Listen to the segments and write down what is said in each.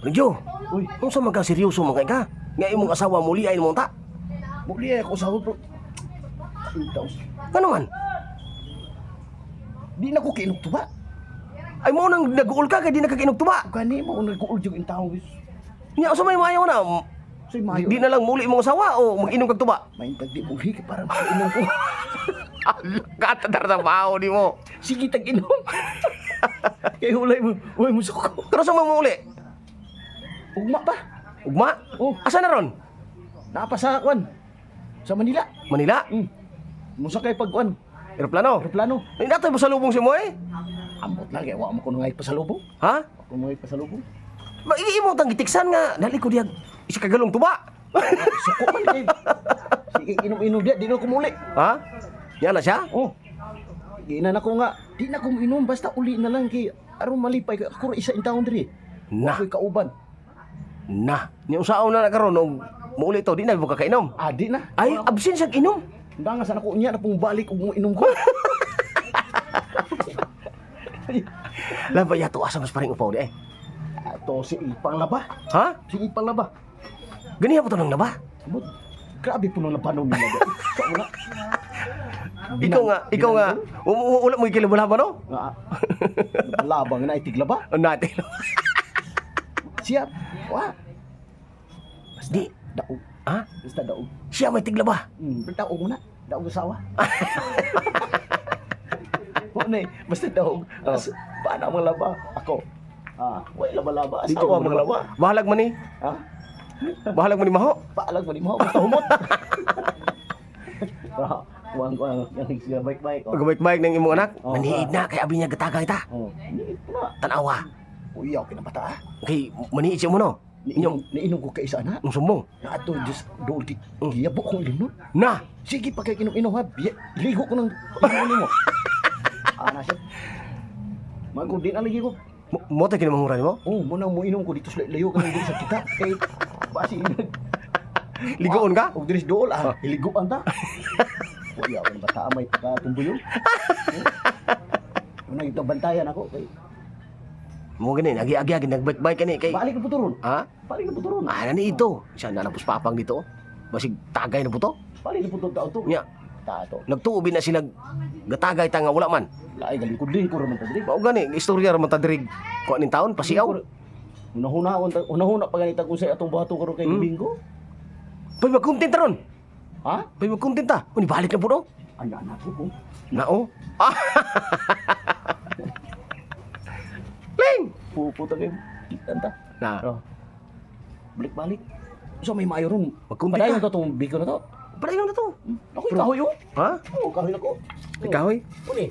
Rinjo, Uy, unsa man ka seryoso man kay ka? Nga imong asawa muli ay mo ta. Muli ay ako sa bro. Taos. Ngano man? Di na ko kiinog tuba. Ay mo nang nag-uul ka kay di nakakainog tuba. Gani mo nag-uul yung intawon. Nya unsa may maayo na? Say mayo. Di na lang muli imong asawa o mag-inom kag tuba. Maintag di muli kay para makainom ko. Katadar na bao di mo. Sige tag inom. Kay ulay mo, uy mo suko. Pero sa mo uli? Ugma pa. Ugma? Oh. Asa na ron? Naa pa sa kwan. Sa Manila. Manila? Musa kay pagkuan. Eroplano? Aeroplano. Ay, natoy pasalubong si mo eh. Ambot lang kay wa mo ko ngay pasalubong. Ha? Ako mo ngay pasalubong. Ba imo tang gitiksan nga dali ko diyag isa ka galong tuba. Suko man kay. Sige inom-inom diya, di na ko muli. Ha? Yan na siya? Oh. Giinan ako nga, di na ko inom basta uli na lang kay aron malipay ko. Ako ra isa in taon diri. Na. Ako'y kauban. Na. Ni usaon na na karon og muuli to di na mo kakainom. Ah, di na. Ay, absent sa inom. Nga sa nako unya na pong balik og inom ko. Laba yato asa mas paring upaw di eh. Ato si ipang laba. Ha? Si ipang laba. Ganiha po to nang laba. Amot, grabe po nung labanon nila. Sa wala. Ikaw nga, wala mo ikilabalaban no? Nga. Labang na itig laba. O natin. Siya. Wa. Basta Di. daog. Ha? Basta daog. Siya may tiglaba. Daog mo na. Daog asawa. Mo na eh. Basta daog. Oh. As, paano ang mga laba? Ako. Ah, way laba-laba. Asawa mga laba. Bahalag man ni. Ha? Bahalag man ni Maho. Paalag mo ni mo. Basta humot. Ah, Kuwang kuwang. Yang bike-bike. Oh. Pag-bike-bike ng imong anak, Oh, maniid na kay abi niya gatagay ta. Oh. Niit na. Tanawa. Uy, ako kinabata ah. Okay, maniid siya mo no. Niinom, niinom ko kay isa na. Ang sumbong. Na ato just dool ki. Giyabo kong inom nun. Na. Sige pa kay inom-inom ha. Ligo ko ng inom nimo. Ah, na siya. Mago din na lagi ko. Mo ta kinamanghuran nimo? Oh, mo nang mo inom ko dito sa layo ka dito sa kita. Kay basi Ligoon ka? Og diri sa dool ah, hiliguan ta. Uy, ako bata may pagkatumbuyo. Una ito bantayan ako kay Mo gani agi-agi agi nagbike-bike kani kay. Balik na puturon. Ha? Balik na puturon. Ah, nani ito. Siya na napus papang dito. Oh. Basig tagay na puto. Balik na puturon ta to. Nya, Ta to. nagtuobi na sila gatagay ta nga wala man. Laay galingkod-lingkod ra man ta diri. Mao gani istorya ra man ta diri kuan ning taon pasiaw. Unahuna unahuna pa ganita kung sa atong buhaton karon kay Domingo. Pay magkontent ta ron. Ha? Pay magkontent ta. Uni balik na pud oh. Ay anak ko. Nao. Ah. Ling. Puputa kayo. Tanta. Na. Oh. Balik-balik. So may maayo ron. Magkunti Padayon ka. to tong biko na to. Padayon na to. Ako kahoy oh. Ha? Oo, kahoy na ko. Ikaw eh. Uni.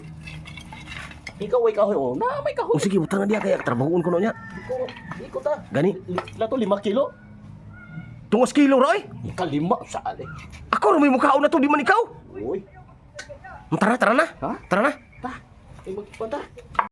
Ikaw ay kahoy oh. Na may kahoy. O sige, butang na diya kaya trabahoon ko no niya. Biko, biko ta. Gani. La to 5 kilo. Tungas kilo ra oy. Ikalima sa ali. Ako ra may mukhaon na to di man ikaw. Uy. Tara, tara na. Ha? Tara na. Ta. Ay magpanta.